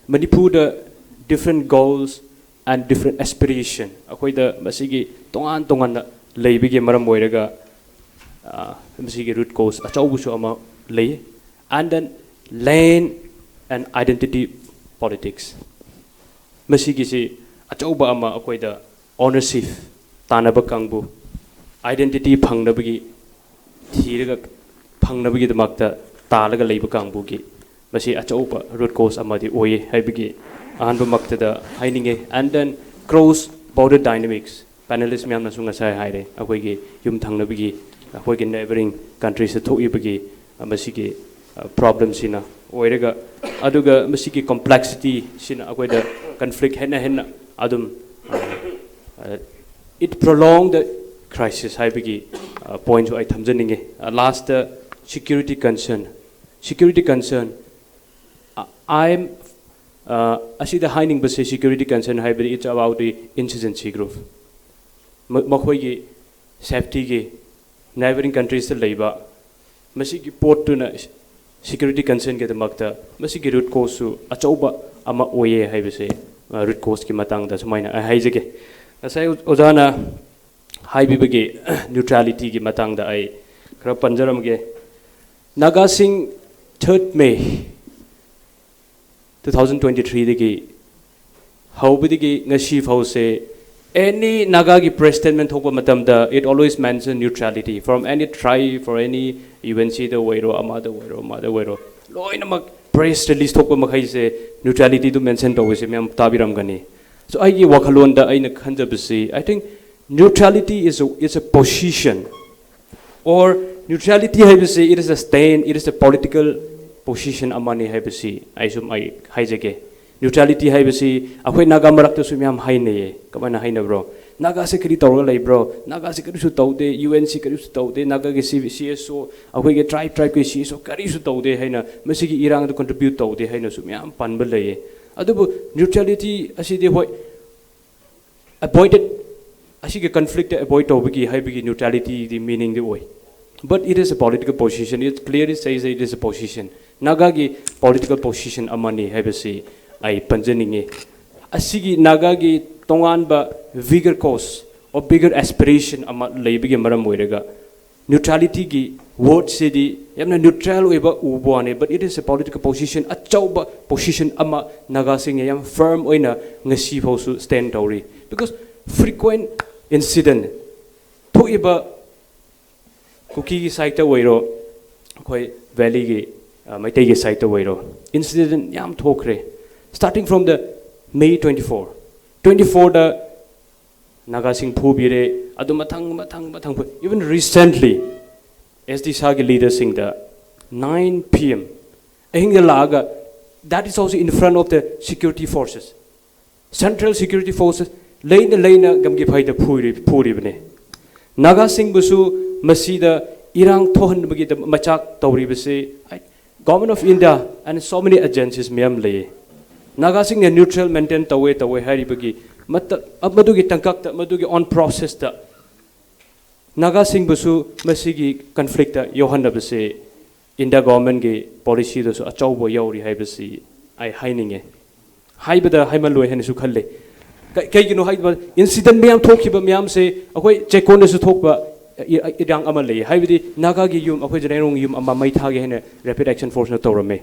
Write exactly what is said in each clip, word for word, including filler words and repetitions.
ꯃꯅꯤꯄꯨꯔꯗ different goals and different aspiration, ꯑꯩꯈꯣꯏꯗ ꯃꯁꯤꯒꯤ ꯇꯣꯉꯥꯟ ꯇꯣꯉꯥꯟꯅ ꯂꯩꯕꯒꯤ ꯃꯔꯝ ꯑꯣꯏꯔꯒ, ꯑ, ꯃꯁꯤꯒꯤ root cause ꯑꯆꯧꯕꯁꯨ ꯑꯃ ꯂꯩ꯫ And then land and identity politics, ꯃꯁꯤꯒꯤꯁꯤ ꯑꯆꯧꯕ ꯑꯃ ꯑꯩꯈꯣꯏꯗ ownership ꯇꯥꯟꯅꯕ ꯀꯥꯡꯕꯨ, identity ꯐꯪꯅꯕꯒꯤ, ꯊꯤꯔꯒ ꯐꯪꯅꯕꯒꯤꯗꯃꯛꯇ ꯇꯥꯜꯂꯒ ꯂꯩꯕ ꯀꯥꯡꯕꯨꯒꯤ ꯃꯁꯤ ꯑꯆꯧꯕ root cause ꯑꯃꯗꯤ ꯑꯣꯏꯌꯦ ꯍꯥꯏꯕꯒꯤ ꯑꯍꯥꯟꯕꯃꯛꯇꯗ ꯍꯥꯏꯅꯤꯡꯉꯦ꯫ And then cross border dynamics, panelist ꯃꯌꯥꯝꯅꯁꯨ ꯉꯁꯥꯏ ꯍꯥꯏꯔꯦ, ꯑꯩꯈꯣꯏꯒꯤ ꯌꯨꯝ ꯊꯪꯅꯕꯒꯤ, ꯑꯩꯈꯣꯏꯒꯤ neighbouring countries ꯊꯣꯛꯏꯕꯒꯤ, ꯑ, ꯃꯁꯤꯒꯤ, ꯑ, problemꯁꯤꯅ ꯑꯣꯏꯔꯒ, ꯑꯗꯨꯒ ꯃꯁꯤꯒꯤ complexityꯁꯤꯅ ꯑꯩꯈꯣꯏꯗ conflict ꯍꯦꯟꯅ ꯍꯦꯟꯅ ꯑꯗꯨꯝ, ꯑ, ꯑ, it prolong the crisis ꯍꯥꯏꯕꯒꯤ, ꯑ, pointꯁꯨ ꯑꯩ ꯊꯝꯖꯅꯤꯡꯉꯤ꯫ ꯑ, lastꯇ security concern, security concern, I am, ꯑ, ꯑꯁꯤꯗ ꯍꯥꯏꯅꯤꯡꯕꯁꯦ, security concern ꯍꯥꯏꯕꯗꯤ it's about the insurgency group, ꯃ-, ꯃꯈꯣꯏꯒꯤ safetyꯒꯤ, neighbouring countries ꯂꯩꯕ ꯃꯁꯤꯒꯤ ꯄꯣꯠꯇꯨꯅ security concernꯒꯤꯗꯃꯛꯇ ꯃꯁꯤꯒꯤ root causeꯁꯨ ꯑꯆꯧꯕ ꯑꯃ ꯑꯣꯏꯌꯦ ꯍꯥꯏꯕꯁꯦ, ꯑ, root causeꯀꯤ ꯃꯇꯥꯡꯗ ꯁꯨꯃꯥꯏꯅ ꯑꯩ ꯍꯥꯏꯖꯒꯦ꯫ ꯉꯁꯥꯏ ꯑꯣꯖꯥꯅ ꯍꯥꯏꯕꯤꯕꯒꯤ neutralityꯒꯤ ꯃꯇꯥꯡꯗ ꯑꯩ ꯈꯔ ꯄꯟꯖꯔꯝꯒꯦ꯫ ꯅꯥꯒꯥꯁꯤꯡ third May two thousand twenty threeꯗꯒꯤ ꯍꯧꯕꯗꯒꯤ ꯉꯁꯤ ꯐꯥꯎꯁꯦ, any ꯅꯥꯒꯥꯒꯤ press statement ꯊꯣꯛꯄ ꯃꯇꯝꯗ it always mention neutrality from any tribe, for any UNCꯗ ꯑꯣꯏꯔꯣ, ꯑꯃꯗ ꯑꯣꯏꯔꯣ, ꯑꯃꯗ ꯑꯣꯏꯔꯣ, ꯂꯣꯏꯅꯃꯛ press release ꯊꯣꯛꯄ ꯃꯈꯩꯁꯦ neutralityꯗꯨ mention ꯇꯧꯕꯁꯦ ꯃꯌꯥꯝ ꯇꯥꯕꯤꯔꯝꯒꯅꯤ꯫ So ꯑꯩꯒꯤ ꯋꯥꯈꯜꯂꯣꯟꯗ ꯑꯩꯅ ꯈꯟꯖꯕꯁꯤ, I think neutrality is a, is a position, or neutrality ꯍꯥꯏꯕꯁꯤ it is a stand, it is a political position ꯑꯃꯅꯤ ꯍꯥꯏꯕꯁꯤ ꯑꯩ ꯁꯨꯝ ꯑꯩ ꯍꯥꯏꯖꯒꯦ꯫ Neutrality ꯍꯥꯏꯕꯁꯤ ꯑꯩꯈꯣꯏ ꯅꯥꯒꯥ ꯃꯔꯛꯇꯁꯨ ꯃꯌꯥꯝ ꯍꯥꯏꯅꯩꯌꯦ꯫ ꯀꯃꯥꯏꯅ ꯍꯥꯏꯅꯕ꯭ꯔꯣ? ꯅꯥꯒꯥꯁꯦ ꯀꯔꯤ ꯇꯧꯔꯒ ꯂꯩꯕ꯭ꯔꯣ? ꯅꯥꯒꯥꯁꯦ ꯀꯔꯤꯁꯨ ꯇꯧꯗꯦ, UNC ꯀꯔꯤꯁꯨ ꯇꯧꯗꯦ, ꯅꯥꯒꯥꯒꯤ C, CSO, ꯑꯩꯈꯣꯏꯒꯤ tribe, tribeꯀꯤ CSO ꯀꯔꯤꯁꯨ ꯇꯧꯗꯦ ꯍꯥꯏꯅ, ꯃꯁꯤꯒꯤ ꯏꯔꯥꯡꯗ contribute ꯇꯧꯗꯦ ꯍꯥꯏꯅꯁꯨ ꯃꯌꯥꯝ ꯄꯟꯕ ꯂꯩꯌꯦ꯫ ꯑꯗꯨꯕꯨ neutrality ꯑꯁꯤꯗꯤ, ꯍꯣꯏ, avoided, ꯑꯁꯤꯒꯤ conflict avoid ꯇꯧꯕꯒꯤ ꯍꯥꯏꯕꯒꯤ neutralityꯗꯤ meaningꯗꯤ ꯑꯣꯏ꯫ But it is a political position. It clearly says that it is a position. ꯅꯥꯒꯥꯒꯤ political position ꯑꯃꯅꯤ ꯍꯥꯏꯕꯁꯤ ꯑꯩ ꯄꯟꯖꯅꯤꯡꯉꯤ꯫ ꯑꯁꯤꯒꯤ ꯅꯥꯒꯥꯒꯤ ꯇꯣꯉꯥꯟꯕ bigger cause or bigger aspiration ꯑꯃ ꯂꯩꯕꯒꯤ ꯃꯔꯝ ꯑꯣꯏꯔꯒ neutralityꯒꯤ wordꯁꯤꯗꯤ ꯌꯥꯝꯅ neutral ꯑꯣꯏꯕ ꯎꯕ ꯋꯥꯅꯤ, but it is a political position, ꯑꯆꯧꯕ position ꯑꯃ ꯅꯥꯒꯥꯁꯤꯡꯅ ꯌꯥꯝ firm ꯑꯣꯏꯅ ꯉꯁꯤ ꯐꯥꯎꯁꯨ stand ꯇꯧꯔꯤ꯫ Because frequent incident ꯊꯣꯛꯏꯕ ꯀꯨꯀꯤꯒꯤ sideꯇ ꯑꯣꯏꯔꯣ, ꯑꯩꯈꯣꯏ valleyꯒꯤ, ꯑ, ꯃꯩꯇꯩꯒꯤ sideꯇ ꯑꯣꯏꯔꯣ, incident ꯌꯥꯝ ꯊꯣꯛꯈ꯭ꯔꯦ꯫ Starting from the May twenty four, twenty fourꯗ ꯅꯥꯒꯥꯁꯤꯡ ꯐꯨꯕꯤꯔꯦ, ꯑꯗꯨ ꯃꯊꯪ ꯃꯊꯪ ꯃꯊꯪ ꯐꯨ-, even recently S D ꯁꯥꯒꯤ leaderꯁꯤꯡꯗ nine P M ꯑꯍꯤꯡꯗ ꯂꯥꯛꯑꯒ, that is also in front of the security forces, central security forces ꯂꯩꯅ ꯂꯩꯅ ꯒꯝꯒꯤ ꯐꯩꯗ ꯐꯨꯔꯤ-, ꯐꯨꯔꯤꯕꯅꯦ꯫ ꯅꯥꯒꯥꯁꯤꯡꯕꯨꯁꯨ ꯃꯁꯤꯗ ꯏꯔꯥꯡ ꯊꯣꯛꯍꯟꯕꯒꯤꯗꯃꯛ ꯃꯆꯥꯛ ꯇꯧꯔꯤꯕꯁꯤ, I, Government of India and so many agencies ꯃꯌꯥꯝ ꯂꯩꯌꯦ꯫ ꯅꯥꯒꯥꯁꯤꯡꯅ neutral maintain ꯇꯧꯋꯦ, ꯇꯧꯋꯦ ꯍꯥꯏꯔꯤꯕꯒꯤ ꯃꯇ-, ꯃꯗꯨꯒꯤ ꯇꯥꯡꯀꯛꯇ, ꯃꯗꯨꯒꯤ on processꯇ ꯅꯥꯒꯥꯁꯤꯡꯕꯨꯁꯨ ꯃꯁꯤꯒꯤ conflictꯇ ꯌꯥꯎꯍꯟꯅꯕꯁꯦ India governmentꯀꯤ policyꯗꯁꯨ ꯑꯆꯧꯕ ꯌꯥꯎꯔꯤ ꯍꯥꯏꯕꯁꯤ ꯑꯩ ꯍꯥꯏꯅꯤꯡꯉꯦ꯫ ꯍꯥꯏꯕꯗ ꯍꯥꯏꯃꯜꯂꯣꯏ ꯍꯥꯏꯅꯁꯨ ꯈꯜꯂꯦ꯫ ꯀ-, ꯀꯩꯒꯤꯅꯣ ꯍꯥꯏꯕ, incident ꯃꯌꯥꯝ ꯊꯣꯛꯈꯤꯕ ꯃꯌꯥꯝꯁꯦ ꯑꯩꯈꯣꯏ ꯆꯦꯛꯀꯣꯟꯗꯁꯨ ꯊꯣꯛꯄ ꯏ-, ꯏꯔꯥꯡ ꯑꯃ ꯂꯩ꯫ ꯍꯥꯏꯕꯗꯤ ꯅꯥꯒꯥꯒꯤ ꯌꯨꯝ, ꯑꯩꯈꯣꯏ ꯖꯤꯔꯥꯏꯔꯣꯡꯒꯤ ꯌꯨꯝ ꯑꯃ ꯃꯩ ꯊꯥꯒꯦ ꯍꯥꯏꯅ rapid action forceꯅ ꯇꯧꯔꯝꯃꯦ꯫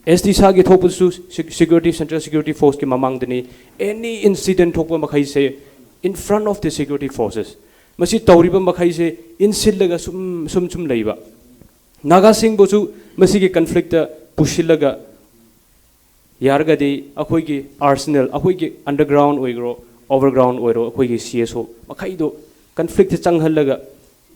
S D ꯁꯥꯒꯤ ꯊꯣꯛꯄꯗꯁꯨ sec-, security, central security forceꯀꯤ ꯃꯃꯥꯡꯗꯅꯤ꯫ Any incident ꯊꯣꯛꯄ ꯃꯈꯩꯁꯦ in front of the security forces꯫ ꯃꯁꯤ ꯇꯧꯔꯤꯕ ꯃꯈꯩꯁꯦ ꯏꯟꯁꯤꯜꯂꯒ ꯁꯨꯝ, ꯁꯨꯝ, ꯁꯨꯝ ꯂꯩꯕ꯫ ꯅꯥꯒꯥꯁꯤꯡꯕꯨꯁꯨ ꯃꯁꯤꯒꯤ conflictꯇ ꯄꯨꯁꯤꯜꯂꯒ ꯌꯥꯔꯒꯗꯤ ꯑꯩꯈꯣꯏꯒꯤ arsenal, ꯑꯩꯈꯣꯏꯒꯤ underground ꯑꯣꯏꯒꯦꯔꯣ, overground ꯑꯣꯏꯔꯣ, ꯑꯩꯈꯣꯏꯒꯤ C S O ꯃꯈꯩꯗꯣ conflictꯇ ꯆꯪꯍꯜꯂꯒ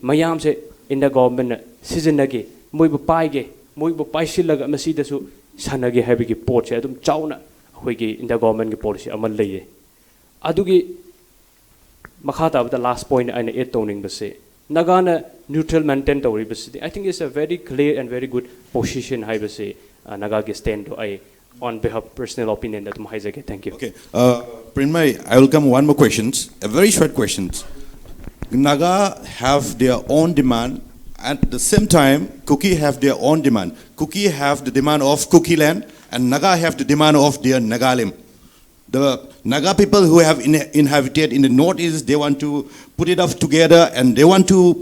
ꯃꯌꯥꯝꯁꯦ India governmentꯅ ꯁꯤꯖꯤꯟꯅꯒꯦ, ꯃꯣꯏꯕꯨ ꯄꯥꯏꯒꯦ, ꯃꯣꯏꯕꯨ ꯄꯥꯏꯁꯤꯜꯂꯒ ꯃꯁꯤꯗꯁꯨ ꯁꯥꯟꯅꯒꯦ ꯍꯥꯏꯕꯒꯤ ꯄꯣꯠꯁꯦ ꯑꯗꯨꯝ ꯆꯥꯎꯅ ꯑꯩꯈꯣꯏꯒꯤ India governmentꯀꯤ policy ꯑꯃ ꯂꯩꯌꯦ꯫ ꯑꯗꯨꯒꯤ ꯃꯈꯥ ꯇꯥꯕꯗ last point ꯑꯩꯅ add ꯇꯧꯅꯤꯡꯕꯁꯦ, ꯅꯥꯒꯥꯅ neutral maintain ꯇꯧꯔꯤꯕꯁꯤꯗꯤ, I think it's a very clear and very good position ꯍꯥꯏꯕꯁꯤ, ꯑ, ꯅꯥꯒꯥꯒꯤ standꯗꯣ ꯑꯩ on behalf personal opinionꯗ ꯑꯗꯨꯝ ꯍꯥꯏꯖꯒꯦ꯫ Thank you. Okay, uh, Prinmay, I will come one more questions, a very short questions. Naga have their own demand At the same time, Kuki have their own demand. Kuki have the demand of Kuki land, and Naga have the demand of their Nagalim. The Naga people who have in, inhabited in the northeast, they want to put it up together and they want to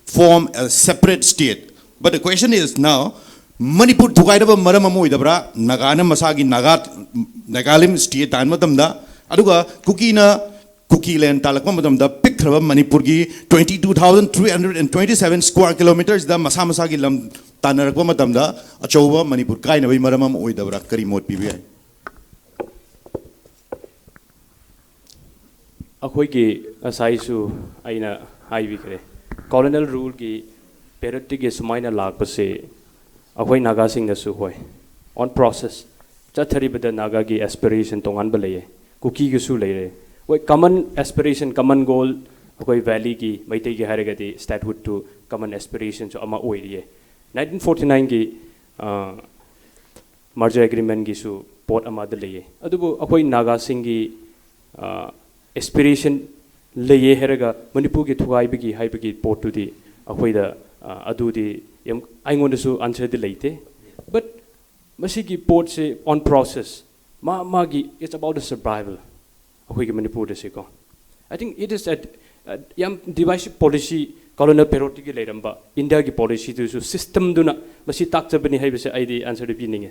form a separate state. But the question is now, Manipur ꯊꯨꯒꯥꯏꯅꯕ ꯃꯔꯝ ꯑꯃ ꯑꯣꯏꯗꯕ꯭ꯔꯥ? ꯅꯥꯒꯥꯅ ꯃꯁꯥꯒꯤ Naga, Nagaland state ꯇꯥꯟꯕ ꯃꯇꯝꯗ, ꯑꯗꯨꯒ ꯀꯨꯀꯤꯅ ꯀꯨꯀꯤ ꯂꯦꯟ ꯇꯥꯜꯂꯛꯄ ꯃꯇꯝꯗ ꯄꯤꯛꯈ꯭ꯔꯕ ꯃꯅꯤꯄꯨꯔꯒꯤ twenty two thousand three hundred and twenty seven square kilometersꯗ ꯃꯁꯥ ꯃꯁꯥꯒꯤ ꯂꯝ ꯇꯥꯟꯅꯔꯛꯄ ꯃꯇꯝꯗ ꯑꯆꯧꯕ ꯃꯅꯤꯄꯨꯔ ꯀꯥꯏꯅꯕꯒꯤ ꯃꯔꯝ ꯑꯃ ꯑꯣꯏꯗꯕ꯭ꯔꯥ? ꯀꯔꯤ ꯃꯣꯠ ꯄꯤꯕ ꯌꯥꯏ? ꯑꯩꯈꯣꯏꯒꯤ ꯉꯁꯥꯏꯁꯨ ꯑꯩꯅ ꯍꯥꯏꯕꯤꯈ꯭ꯔꯦ, ꯀꯣꯂꯣꯅꯤꯌꯦꯜ ꯔꯨꯜꯒꯤ ꯄꯦꯔꯠꯇꯒꯤ ꯁꯨꯃꯥꯏꯅ ꯂꯥꯛꯄꯁꯦ ꯑꯩꯈꯣꯏ ꯅꯥꯒꯥꯁꯤꯡꯅꯁꯨ ꯍꯣꯏ ꯑꯣꯟ ꯄ꯭ꯔꯣꯁꯦꯁ ꯆꯠꯊꯔꯤꯕꯗ ꯅꯥꯒꯥꯒꯤ ꯑꯦꯁꯄꯤꯔꯦꯁꯟ ꯇꯣꯉꯥꯟꯕ ꯂꯩꯌꯦ, ꯀꯨꯀꯤꯒꯤꯁꯨ ꯂꯩꯔꯦ꯫ ꯍꯣꯏ, ꯀꯃꯟ ꯑꯦꯁꯄꯤꯔꯦꯁꯟ, ꯀꯃꯟ ꯒꯣꯜ ꯑꯩꯈꯣꯏ ꯚꯦꯂꯤꯒꯤ ꯃꯩꯇꯩꯒꯤ ꯍꯥꯏꯔꯒꯗꯤ ꯁ꯭ꯇꯦꯠꯍꯨꯠꯇꯨ ꯀꯃꯟ ꯑꯦꯁꯄꯤꯔꯦꯁꯟꯁꯨ ꯑꯃ ꯑꯣꯏꯔꯤꯌꯦ꯫ ꯅꯥꯏꯟꯇꯤꯟ ꯐꯣꯔꯇꯤ ꯅꯥꯏꯟꯒꯤ ꯃꯔꯖꯔ ꯑꯦꯒ꯭ꯔꯤꯃꯦꯟꯒꯤꯁꯨ ꯄꯣꯠ ꯑꯃꯗ ꯂꯩꯌꯦ꯫ ꯑꯗꯨꯕꯨ ꯑꯩꯈꯣꯏ ꯅꯥꯒꯥꯁꯤꯡꯒꯤ ꯑꯦꯁꯄꯤꯔꯦꯁꯟ ꯂꯩꯌꯦ ꯍꯥꯏꯔꯒ ꯃꯅꯤꯄꯨꯔꯒꯤ ꯊꯨꯒꯥꯏꯕꯒꯤ ꯍꯥꯏꯕꯒꯤ ꯄꯣꯠꯇꯨꯗꯤ ꯑꯩꯈꯣꯏꯗ ꯑꯗꯨꯗꯤ ꯌꯥꯝ ꯑꯩꯉꯣꯟꯗꯁꯨ ꯑꯟꯁꯔꯗꯤ ꯂꯩꯇꯦ꯫ ꯕꯠ ꯃꯁꯤꯒꯤ ꯄꯣꯠꯁꯦ ꯑꯣꯟ ꯄ꯭ꯔꯣꯁꯦꯁ ꯃꯥ ꯃꯥꯒꯤ it's about the survival ꯑꯩꯈꯣꯏꯒꯤ ꯃꯅꯤꯄꯨꯔꯗꯁꯤꯀꯣ꯫ I think it is a ꯌꯥꯝ ꯗꯤꯚꯥꯏꯁꯤꯞ ꯄꯣꯂꯤꯁꯤ ꯀꯣꯂꯣꯅꯤꯌꯦꯜ ꯄꯦꯔꯣꯠꯇꯒꯤ ꯂꯩꯔꯝꯕ ꯏꯟꯗꯤꯌꯥꯒꯤ ꯄꯣꯂꯤꯁꯤꯗꯨꯁꯨ ꯁꯤꯁꯇꯝꯗꯨꯅ ꯃꯁꯤ ꯇꯥꯛꯆꯕꯅꯤ ꯍꯥꯏꯕꯁꯦ ꯑꯩꯗꯤ ꯑꯟꯁꯔꯗꯤ ꯄꯤꯅꯤꯡꯉꯦ꯫